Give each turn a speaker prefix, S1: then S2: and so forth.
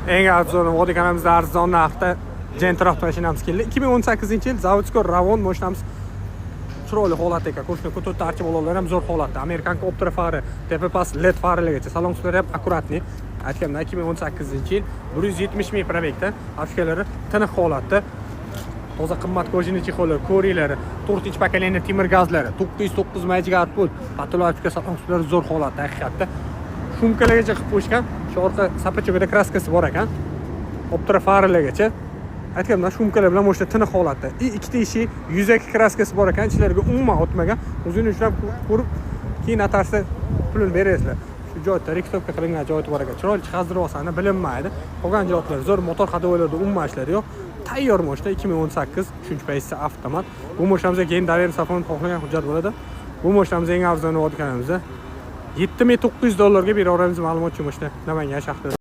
S1: Eng arzon Vodiy kanalimizda arzon narxda Gentra avtomashinamiz keldi. 2018-yil заводской Ravon mashinamiz chiroyli holatda ekan. Ko'shni to'rtta archa balonlari ham zo'r holatda. Американка Optra fari, tepa past LED faralarigacha. Salon qismlari ham аккуратный. Aytganimdek, 2018-yil, 170 ming пробег da, обшивка lari tiniq holatda. Toza qimmat кожаный чехол lar, ko'rilari, 4 поколение temir gazlari, 909 Magic Output, потолок, обшивка, salon qismlari zo'r holatda haqiqatda. Шумка largacha qilib qo'yishgan. Shu orqa сапожок ida краска si bor ekan. Optra faralargacha. Aytganimdan, шумка lar bilan mashina tiniq holatda. И ikkita eshik yuzaki краска si bor ekan, ichlariga umuman o'tmagan. O'zini ushlab ko'rib, keyin notariusda pulini berasizlar. Shu joyda рихтовка qilingan joyi bor ekan. Chiroyli chiqazdirib olsani bilinmaydi. Qolgan jihatlar zo'r, motor ходовой larda umuman ishlari yo'q. Tayyor mashina, 2018, 3 pozitsiya, avtomat. Bu mashinamizga keyin доверенность xohlagan hujjat bo'ladi. Bu mashinamiz eng arzon Vodiy kanalimizda 7900 dollarga beraveramiz. Ma'lumot uchun, mashina Namangan shahrida.